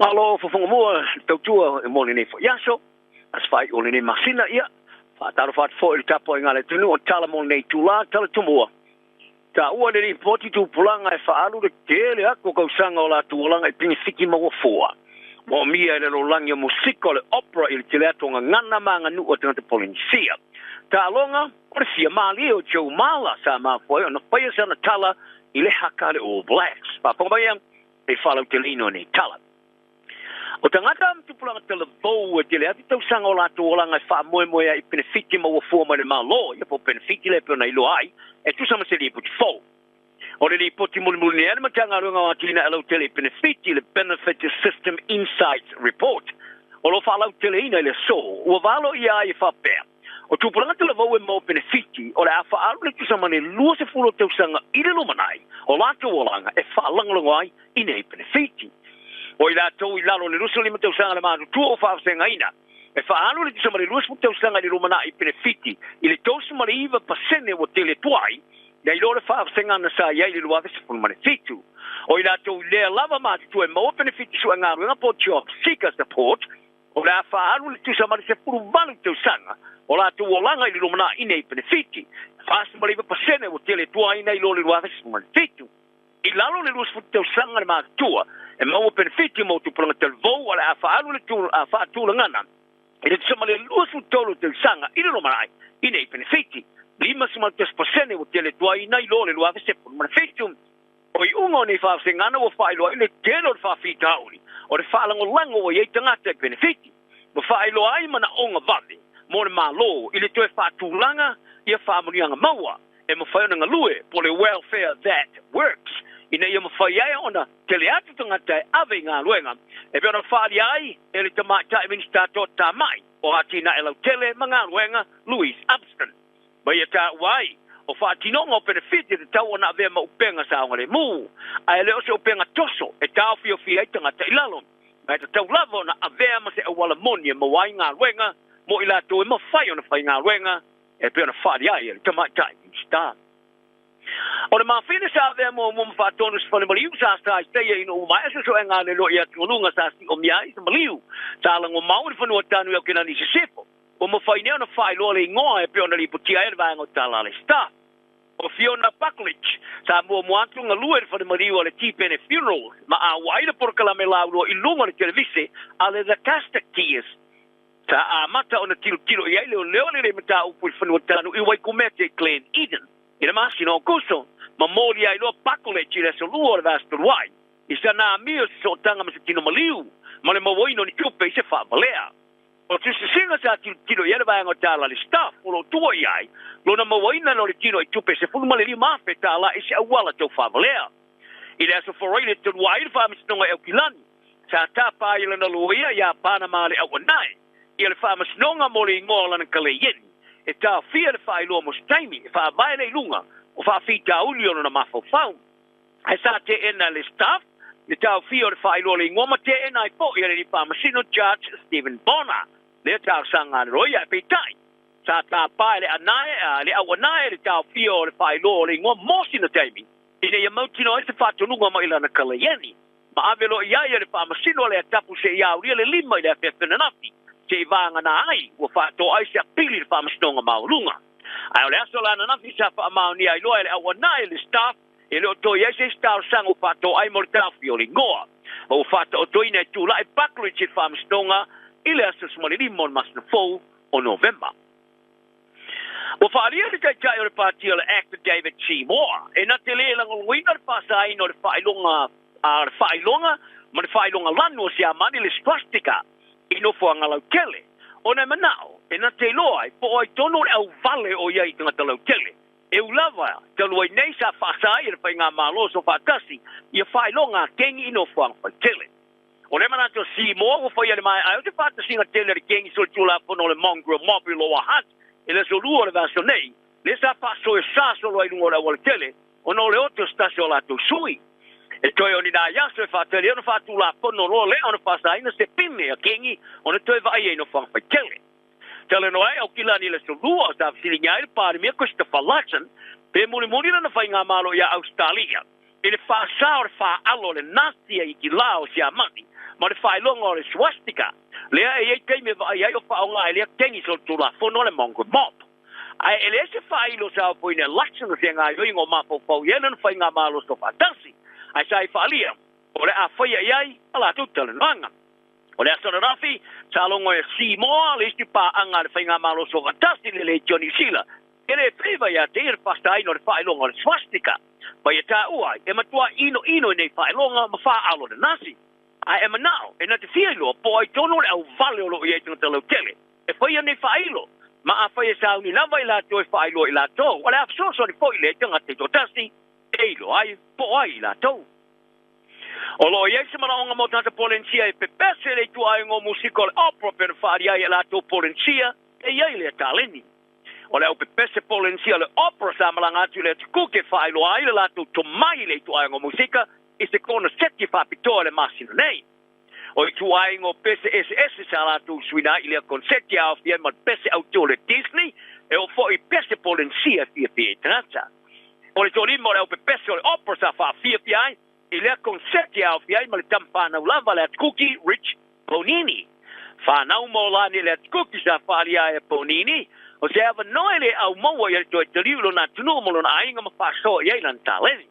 Malo fofoga mua le tautua mo lenei foi aso, aso faaiu o lenei masina, ia, faatalofa atu foi i le tapuaiga a le atunuu o tala mo lenei itula, tala tumua. Taua le lipoti tupulaga e faaalu le tele atu o tausaga o latou olaga i penefiti maua fua. Moomia e le lalolagi o musika o le opera i le tele atu o gagana ma aganuu a tagata Polenisia. Taaloga, o le fia malie o Joe Marler sa mafua ai ona faia sana tala i le haka a le All Blacks. Faafofoga mai ia e faalauteleina o nei tala. O tagata ma tupulaga talavou e tele atu tausaga o latou olaga e faamoemoe ai i penefiti maua fua mai le Malo, ia po o penefiti lea e pei ona iloa ai, e tusa ma se lipoti fou. O le lipoti mulimuli nei a le Matagaluega o Atinae Lautele i Penefiti, le Benefit System Insights Report, o lo o faalauteleina i le aso, ua valo ia ai e faapea, o tupulaga talavou e maua penefiti o le a faaalu le tusa ma le 20 o tausaga i le lumanai o latou olaga e faalagolago ai i nei penefiti. O i latou i lalo o le 25 tausaga le matutua ua faavasegaina, e faaalu le tusa ma le 20 tausaga i le lumanai i penefiti i le 39% ua tele tuai nai lo le faavasegana sa i ai i le 2017. O i latou i lea lava matutua e maua penefiti suegaluega po o job seeker support, o le a faaalu le tusa ma le 18 tausaga o latou olaga i le lumanai i nei penefiti, 49% ua tele tuai nai lo le 2017. I lalo o le 20 tausaga le matutua e maua penefiti mo tupulaga talavou o le a faaalu le faatulagana i le tusa ma le 23 tausaga i le lumanai i nei penefiti, 51% ua tele tuai nai lo le 2017. O iuga o nei faavasegana ua faailoa ai le tele o le faafitauli o le faalagolago ua i ai tagata i penefiti, ua faailoa ai manaoga vave mo le Malo i le toe faatulaga ia faamanuiaga maua e mafai ona galue po o le welfare that works ina ia mafai ai ona tele atu tagata e ave i galuega e pei ona faaalia ai e le Tamaitai Minisita Toatamai o Atinae Lautele ma Galuega Louise Upston. Ma ia taua ai, o faatinoga o penefiti e tatau ona avea ma upega saogalemu, ae le o se upega toso e taofiofia ai tagata i lalo, ma e tatau lava ona avea ma se auala moni e maua ai galuega mo i latou e mafai ona faigaluega e pei ona faaalia ai e le Tamaitai Minisita. O le mafine sa avea muamua ma faatonu se fale maliu sa sa i taia ina ua maea suesuega a le loia atugaluga sa siomia ai se maliu sa lagomau i le fanua tanu i Aukilani i Sisifo. Ua mafai nei ona faailoa le igoa e pei ona lipotia ai e le vaega o Tala a le Star. O Fiona Buckledge sa muamua atu galue i le fale maliu a le Tipene Funerals ma auai le polokalame laulua i luga o le televise a le The Casticteers. Sa amata ona tilotilo i ai leoleo lelei mataupu i le fanua tanu i Waikumete i Glen Eden i le masina o Aokuso ma moli ai loa Buckledge i le aso Lua o le vaiaso talu ai i sana amio i se sootaga ma se tino maliu ma le mauaina o ni tupe i se faavalea. O se sisiga sa tilotilo i ai le vaega o tala le staff o lo o tua i ai lona mauaina o le tino i tupe $15,000 tala i se auala tau faavalea. I le aso Faraile talu ai le faamasinoga i Aukilani, sa tapa ai e lana loia iā Panama le Auanae ia le faamasinoga mo le igoa o lana kaleieni e taofia le faailoa mo se taimi e faavae le iluga o faafitauli o lona mafaufau. Ae sa teena e le staff le taofia o le faailoa o le igoa ma teena ai foi e le alii faamasino Judge Stephen Bonner lea talosaga a le loia. Ae peitai, sa tapa e le anae le auanae le taofia o le faailoa o le igoa mo sina taimi ina ia mautinoa ai se faatonuga mai lana kaleieni ma ave loa i ai e le faamasino a le atapu seia aulia le lima i le afeafe ananafi seia vagana ai ua faatoa ai se apili i le faamasinoga maualuga. Ae o le aso la ananafi sa faamaonia ai loa e le auanae le staff e le o toe i ai se isi talosaga ua faatoa ai mo le taofia o le igoa ma ua faataotoina e tulai Buckledge i le faamasinoga i le aso 15 o le masina fou o Novema. Ua faaalia le Taitai o le Pati o le act David Seymour e na te lē lagolagoina le faasaina o le faailoga a le faailoga ma le faailoga lanu o Siamani le swastika i nofoaga lautele ona e manao e na te iloa ai po o ai tonu le auvale o ia i tagata lautele. E u lava talu ai nei sa faasa ai e le Faigamalo Soofaatasi ia faailoga a kengi i nofoaga faitele. O le manatu o Seymour ua faia le maeae o se faatasiga tele a le kengi solitulafono o le Mongrel Mob i Lower Hutt i le aso Lua o le vaiaso nei, lea sa faasoesa solo ai i luga o le aualatele ona o le ote o se tasi o latou sui. E toe o ni nai aso e faatali ai ona faatulafono loa lea ona faasaina se pine a kengi ona toe vaaia i nofoaga faitele. Talanoa ai Aukilani i le aso Lua sa fesiligia ai le Palemia Christopher Luxon pe mulimuli lana faigamalo ia Ausetalia. I le faasā o le faaalo o le Nazi a Itilā o Siamani ma le faailoga o le Swastika, lea e i ai taimi e vaai ai o faaaoga ai lea kegi solitulafono a le Mongrel Mob. Ae e leai se faailo sa ofoina e Luxon o se gaoioiga o mafaufau i ai lona faigamalo soofaatasi, ae sa i faaalia o le a faia i ai a latou talanoaga. O le aso ananafi, sa logo e Seymour le isi paaga a le faigamalo soofaatasi le Leitio Niu Sila e le feva ia te ia le faasaina o le faailoga o le swastika, ma ia taua ai e matua inoino i nei faailoga ma faaalo le Nasi. Ae e manao e na te fia iloa po o ai tonu le auvale o lo o i ai tagata lautele e faia nei faailo, ma afai e sauni lava i latou e faailoa i latou, o le a fesoasoani foi lea i tagata i toatasi e iloa ai po o ai i latou. O lo o i ai se manaoga mo tagata Polenisia e pepese le ituaiga o musika o le opera pei ona faaalia ai e latou Polenisia e i ai lea taleni. O le au pepese Polenisia o le opera sa malaga atu i le atu Kuke e faailoa ai le latou tomai i le ituaiga o musika i se koneseti faapitoa i le masina nei. O ituaiga o pese eseese sa latou suina ai i lea koneseti e aofia ai ma le pese autū o le Disney, e oo foi i pese Polenisia e fiafia ai tagata. O le toalima o le au pepese o le opera sa faafiafia ai i lea koneseti e aofia ai ma le tama fanau lava a le atu Kuki, Rich Ponini. Whanau mō lani le atu sa whaalia ai e Ponini, o se awanoa e le au maua i le toe taliu lona atunuu ma lona aiga ma faasoa i ai lana taleni.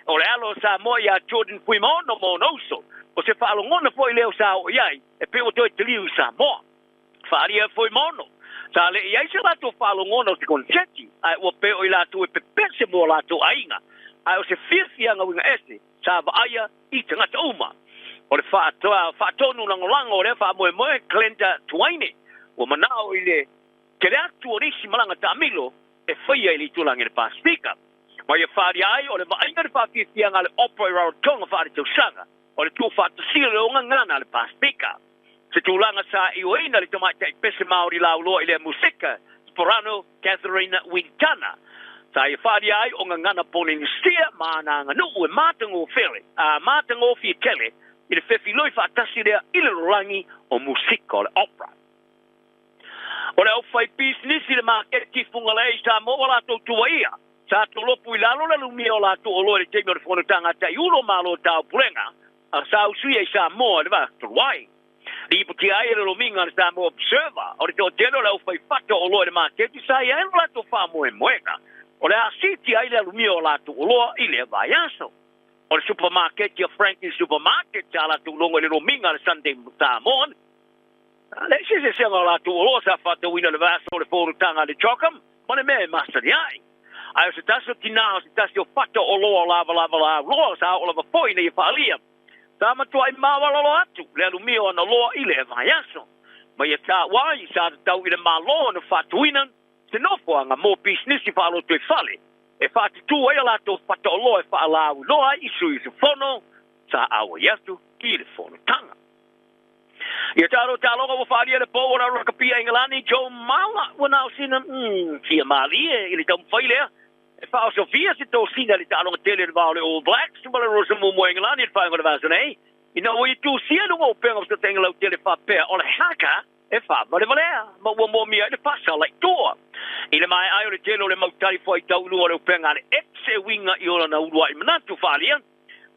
O le alo o Samoa iā Jordan Fuimaono ma ona uso, o se faalogona foi lea o sa oo i ai, e pei ua toe taliu i Samoa. Whaalia e Fuimaono, sa le i ai se latou faalogona o se koneseti, ae ua pei o i latou e pepese mo latou aiga, ae o se fiafiaga uiga ese sa vaaia i tagata uma. O le faatonu lagolago o lea faamoemoe Glenda Tuaine, ua manao i le tele atu o nisi malaga taamilo e faia i le itulagi o le Pasefika. Ma ia faaalia ai o le vaaiga le faafiafiaga a le Opera i Rarotonga faaletausaga o le tuufaatasia o le ogagana a le Pasefika. Se tulaga sa ioeina le tamaitai pese Māori lauloa i lea musika, soprano Catherine Wintana, sa ia faaalia ai o gagana Polenisia ma ana aganuu e matagofele, a matagofie tele i le fefiloi faatasi lea i le lalolagi o musika o le opera. O le aufaipisinisi i le maketi Fugalei i Samoa ua latou tuuaia, sa tolopu i lalo le lumia o latou oloa i le taimi o le fonotaga a Taiulu o Malo o Taupulega a sa usuia i Samoa i le Vaa Talu ai. Lipotia ai e le lomiga a le Samoa Observer o le toatele o le aufaifato o oloa i le maketi sa i ai lo latou faamoemoega o le a sitia ai le alumia o latou oloa i lea vaiaso. O le supermarket o Frankie Supermarket sa latou logo i le lomiga a le Sunday Samoan. Le isi eseesega o latou oloa sa faatauina i le vaiaso o le fonotaga a le CHOGM ma le mea e masani ai. Ae o se tasi o tinā o se tasi o fata o oloa o lavalava lauloa sa oo lava foi ina ia faaalia. Sa matuai maualalo atu le alumia o ana oloa i lea vaiaso. Ma ia taua ai sa tatau i le Malo ona faatuina se nofoaga mo pisinisi faalotoifale e faatutū ai a latou fata oloa e faalauiloa ai i sui usufono sa auai atu i le fonotaga. Ia talo taloga ua faalia le pou o le lakapi a Ingelani Joe Mala ua na o sina fia malie i le taumafai lea e faaosofia se tosina i le taaloga tele i le va o le All Blacks ma le Rosa muamua a Ingelani i le faaiuga o le vaiaso nei ina ua ia tusia i luga o upega o fesootaiga lautele faapea o le haka e faavalevalea ma ua moomia ai le faasala i tua. I le maea ai o le tele o le mau tali fuaitau i luga o le upega a le X e uiga i ona uluai manatu faaalia,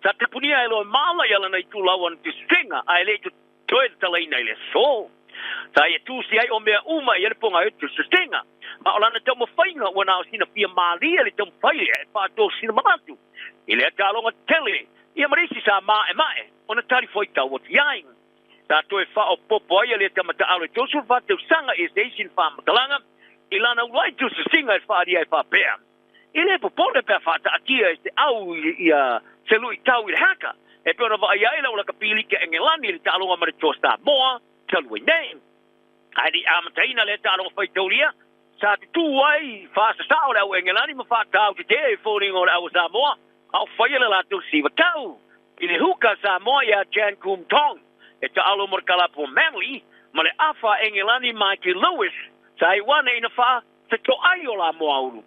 sa tapunia e loa mala i alana itulau ana tusega ae le i toe tatalaina i le aso. Sa ia tusi ai o mea uma i ai le poga e tusega. Ma o lana taumafaiga ua na o sina fia malie le taumafai lea e faatosina manatu i lea taaloga tele ia ma le isi sa maemae ona tali fuaitau atu i ai. Sa toe faaopoopo ai lea tama taalo e 34 tausaga i se isi faamatalaga i lana uluai tusasiga e faaalia ai faapea, E le popole pe a faataatia e se au ia se luitau i le haka, e pei ona vaaia ai lau lakapi liki a Engelani i le taaloga ma le Toa Samoa talu ai nei. Ae le i amataina lea taaloga faitaulia, sa tutū ai faasasao le au Engelani ma faatau tetē i foliga o le au a Samoa a o faia le latou siva tau i le huka Samoa iā Jan Kum Tong e taalo mo le kalapu o Manly ma le afa a Engelani Mikey Lewis sa iu ane ina faa fetoai o la moaulu.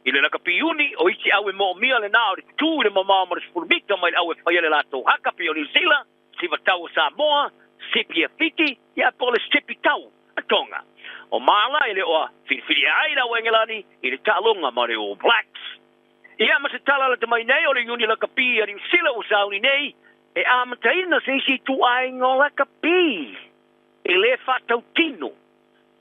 I le lakapi Iuni, o isi au e moomia lenā o le tutū i le mamao ma le 10 mita mai le au e faia le latou haka pei o Niu Sila, siva tau o Samoa, sipi a Fiti, ia po o le sipi tau a Tonga. O Mala e le o a filifilia ai le au Engelani i le taaloga ma le All Blacks. Ia ma se tala lata mai nei o le Iuni Lakapi a Niu Sila ua sauni nei e amataina se isi ituaiga o lakapi e lē faatautino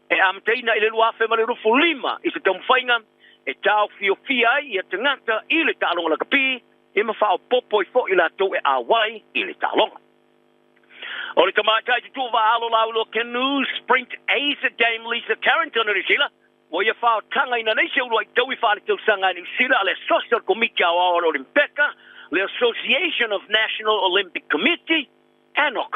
e amataina i le 2025 i se taumafaiga e taofiofia ai ia tagata i le taaloga lakapi e ma faaopoopo ai foʻi latou e auai i le taaloga. O le tamaitai tutū vaaalo lauiloa canoe sprint ace Dame Lisa Carrington o Niu Sila ua ia faotagaina nei se uluai taui faaletausaga a Niu Sila a le Asosi o le Komiti Aoao o le Olimpeka, le Association of National Olympic Committee, ANOC.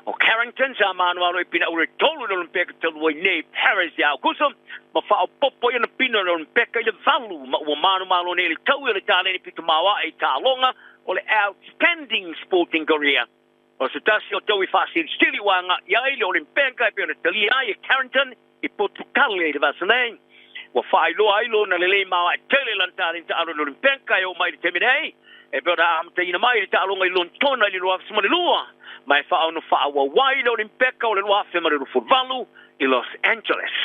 O Carrington sa manumanu i pina ure tolu i le Olimpeka talu ai nei Paris ia Aukuso ma faaopoopo ai ona pina o le Olimpeka i le 8 ma ua manumalo nei i le taui o le taleni pito maoae i taaloga o le Outstanding Sporting Career. O se tasi o taui faasilisili ua agai ai le Olimpeka e pei ona talia ai e Carrington i Potukale i le vasa nei. Ua faailoa ai lona lelei maoae tele lana taleni taalo i le Olimpeka e oo mai i le taimi nei, e pei ona amataina mai i le taaloga i Lonetona i le 2012, ma e faaono faaauau ai le Olimpeka o le 2028 i Los Angeles.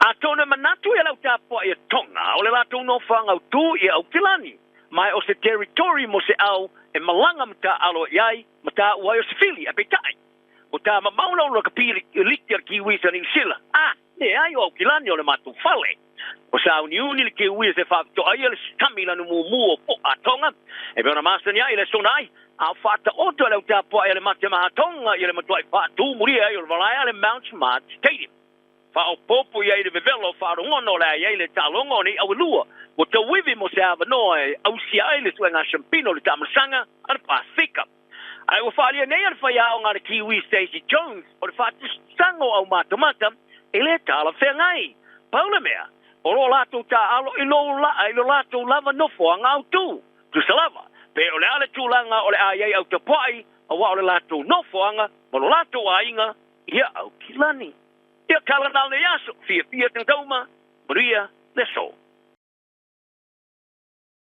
Atonu e manatu ia lau tapuai e Tonga o le latou nofoaga autū i Aukilani, ma e o se territory mo se au e malaga ma taaalo i ai ma taua ai o se fili, ae peitai, ua tamamau lau lakapi liki a le Kiwis a Niu Sila. Ah, leai o Aukilani o le matou fale. Ua sauniuni le Kiwis e faapitoa ai le sami lanu mumu o po'a a Tonga, e pei ona masani ai le aso ai, a o faataoto e le au tapuai a le mate maha Tonga ia le matuai faatumulia ai o le malae a le Mount Smart Stadium. Faaopoopo i ai le vevela o faalogona o le a i ai le taaloga o nei auelua ua tauivi mo se avanoa e ausia ai le suega siampina o le taamalasaga a le Pasefika. Ae ua faaalia nei a le faiaoga a le Kiwi Stacey Jones o le faatusaga o aumatamata e lē talafeagai. Pau le mea, o loo latou taaalo i lo latou lava nofoaga autū. Tusa lava, pe o le a le tulaga o le a i ai au tapuai, auā o le latou nofoaga ma lo latou aiga ia Aukilani. Ia tala na o nei aso, fiafia tagata uma, manuia le aso.